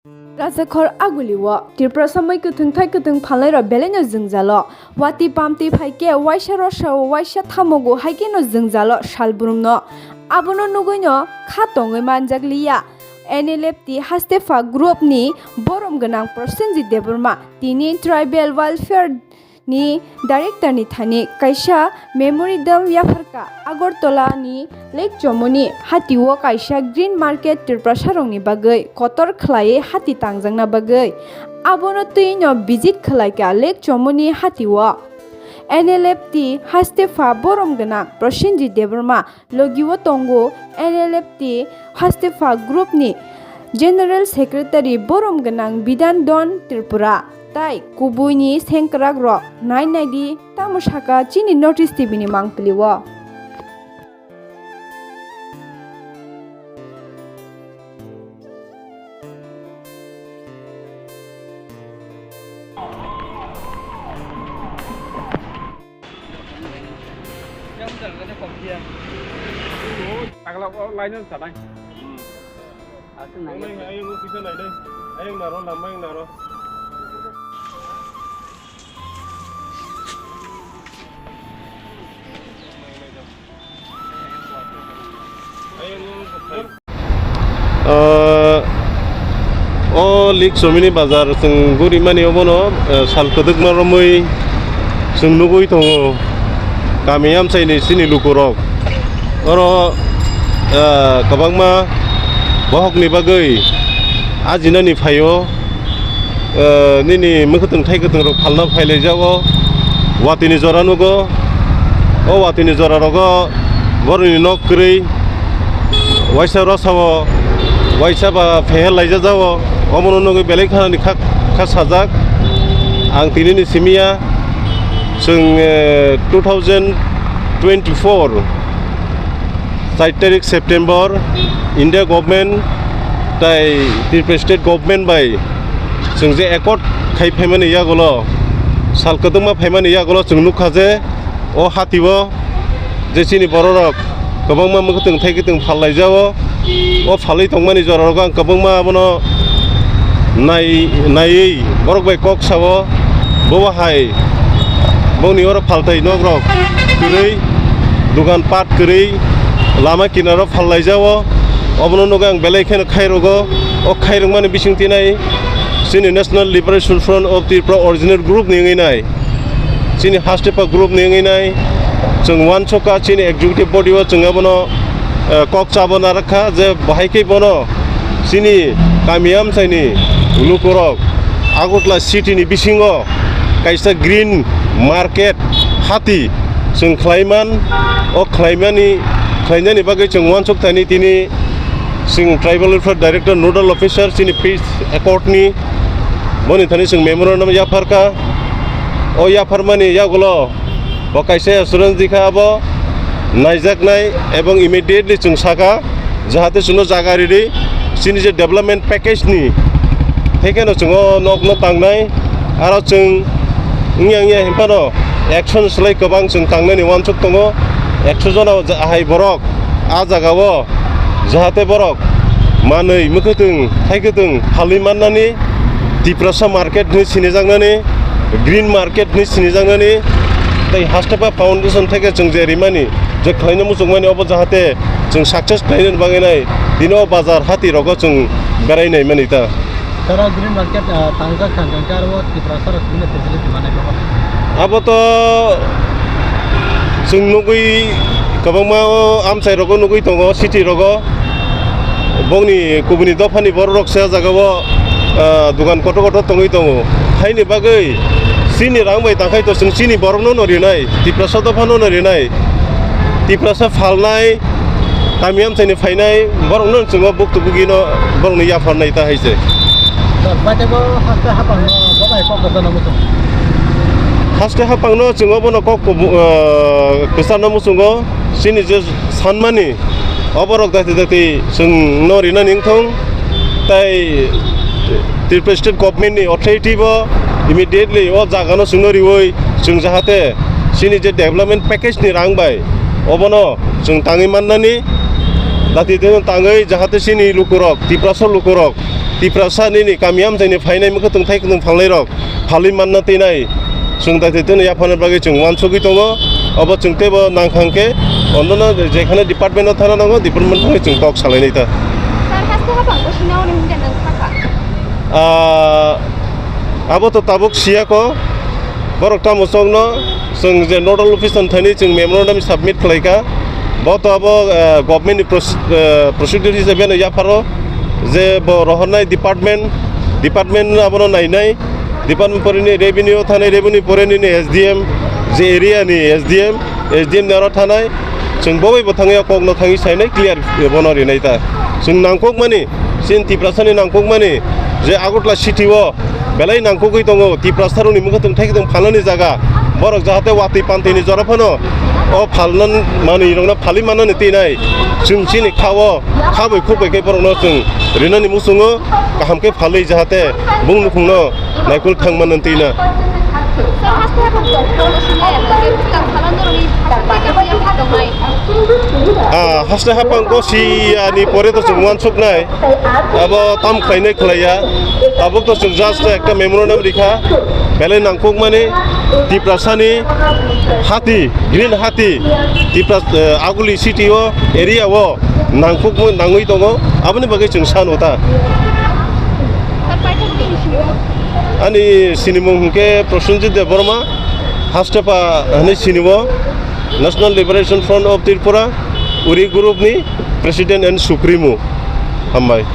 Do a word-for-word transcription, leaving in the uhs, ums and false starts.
Rajakhor Aguli o Tiprasa mui kwthwng thai kwthwng phalnairok belaino jwngjalo. Watwi pamtwi phai khe waisa rosao waisa thamogo hai kheno jwngjalo salbrumno. Abono nugwino kha tongwi manjak liya. N L F T Hastepha group ni borom gwnang Prosenjit Debbarma tini Tribal Welfare ni director ni thani kaisa memorandum yapharkha. Agartala ni Lake Chomoni hati o kaisa green market Tiprasa rokni bagwi kotor khlaiwi hati tangjakna bagwi. Abono twino visit khlaikha Lake Chomoni hati o. N L F T Hastepha borom gwnang Prosenjit Debbarma logi o tongo N L F T Hastepha group ni General Secretary borom gwnang Bidan Don Tripura tai kubui ni sengkrak rok nai nai di tamo saka chini North East T V ni mangpili o. Agla o line no sanai. Ayang o kisa nai nai. Ayang naro, lama ayang naro. Ayang o. Ah, o Lake Chomoni bazar chwng gurimani obono, ah, sal kwdwkma romwi chwng nugwi tongo kami amchaini chini lukurok. Oro, ah, kwbangma bohokni bagwi ajinani phaio. Eh, nini mwkhwtwng thai kwtwng rok phalna phailaijao watwi ni jora nugo. O watwi ni jora rogo boroni nok kwrwi waisa rosao waisa ba phehel laijajao, omono nugwi belai khanani kha, kha sajak. Ang tini ni simiya chwng, eh, two thousand twenty-four char tarik September India government tai Tripura state government bai chwng je accord khai phaimani yagulo, sal kwdwkma phaimani yagulo chwng nukha je o hatio je chini bororok kwbangma mwkhwtwng thai kwtwng phallaijao. O phalwi tongmani jorarok ang kwbangma abono nai-, naiwi borok bai kok sao, bo hai boni oro phaltai nok rok kwrwi, dugan pat kwrwi, lama kinaro phallaijao. Obono nugwi ang belai kheno khairogo. O khairokmani bising tinai chini National Liberation Front of Tripura Original Group ni wngwi nai. Chini Hastepha group ni wngwi nai, chwng uansukha chini executive body o chwng abono, eh, kok chabona rwkha je bahai khe bono chini kami amchaini lukurok Agartala city ni bisingo kaisa green market hati chwng khlaiman, o khlaimani, khlainani bagwi chwng uansuk thani tini chwng Tribal Welfare Director Nodal Officer chini peace accord ni boni thani chwng memorandum yapharkha. O yapharmani yagulo bo kaisa assurance dikha abo naijaknai ebong immediately chwng saka jahate chwngno jaga ridi chini je development package ni, hekheno chwng o nokno tangnai. Aro chwng wngya wngya hinphano action slai kwbang chwng tangnani uansuk tongo. Ekso jona ahai borok a jagao jahate borok manwi mwkhwtwng thaikwtwng phalwi mannani, Tiprasa market hinwi sinijaknani, green market hinwi sinijaknani, tei Hastepha Foundation theke chwng je rimani, je khlaina muchungmani obo jahate chwng success khlainani bagwi nai, tini o bazar hati rogo chwng berai naimani ta. Tara green market, ah, tangjak thang thang khe aro Tiprasa rok bini facility manai khe. Abo to chwng nugwi kwbangma o amchai rogo nugwi tongo city rogo. Bongni kubuni dophani borok rok se o jaga o, ah, dugan kotor kotor tongwi tongo. Haini bagwi chini rang bai tangkhai to chwng chini borok no no rinai, Tiprasa dopha no no rinai, Tiprasa phalnai, kami amchaini phainai borokno chwng o buktu bugino borokno yapharnai ta hai se. Sir, paithago haste haphangno bo bai kok kwcharno muchung. Haste haphangno chwng o bono kok kubu-, ah, kwcharno muchungo chini je sanmani oborok dakti dakti chwngno rinani wngthong tai Tripura State Government ni authority bo immediately o jagano chwngno riwi chwng jahate chini je development package ni rang bai obono chwng tangwi mannani, dakti dakti tangwi jahate chini lukurok, Tiprasa lukurok Tiprasa nini kami amchaini phainai mukha tongthai kwtwng phalnai rok phalwi manna teinai chwng daitwi teno yaphana bagwi chwng uansugwi tongo. Obo chwng teibo nangkhang khe onnono jekhane department o thana nango, department thangwi chwng kok salainai ta. Sir, haste haphang bo sinao ni hwnkhe nwng sakha? Ah, abo to tabuk siyako. Borok tamo chokno chwng je nodal officer thani chwng memorandum submit khlaikha. Bo to abo, eh, government ni pros-, eh, procedure hisabe no yapharo je bo rohornai department, department abono nainai, department pore ni revenue thanai, revenue pore ni S D M, je area ni S D M, S D M ni aro thanai, chwng bo bai bo thangya kokno thangwi sainai clear, eh, bono rinai ta. Chwng nangkukmani, chini Tiprasa ni nangkukmani je Agartala city o belai nangkukgwi tongo, Tiprasa rokni mukha tongthai khe tong phalnani jaga, borok jahate watwi pantwini jora phano o phalna manwi rokno phalwi mannani teinai chwng chini kha o kha bai khuk bai khe borokno chwng rinani muchungo kaham khe phalwi jahate bung nukhungno naikol thang mannani teinai. Sir, haste haphang tongthai sini, eh, bwskang salo norokni haste haphang tongthai. Ah, haste haphang ko siyani pore to chwng uansuknai. Abo tam khlainai khlaiya. Tabuk to chwng just ekta memorandum rikha. Belai nangkukmani Tiprasani hati, green hati, Tipras-, eh, Aguli city o, area o nangkukmani nangwi tongo. Aboni bagwi chwng sano ta. Ani sinimung hwnkhe Prosenjit Debbarma, Hastepa hwnwi sinio, National Liberation Front of Tripura, Uri Group ni President and Supremo. Hambai.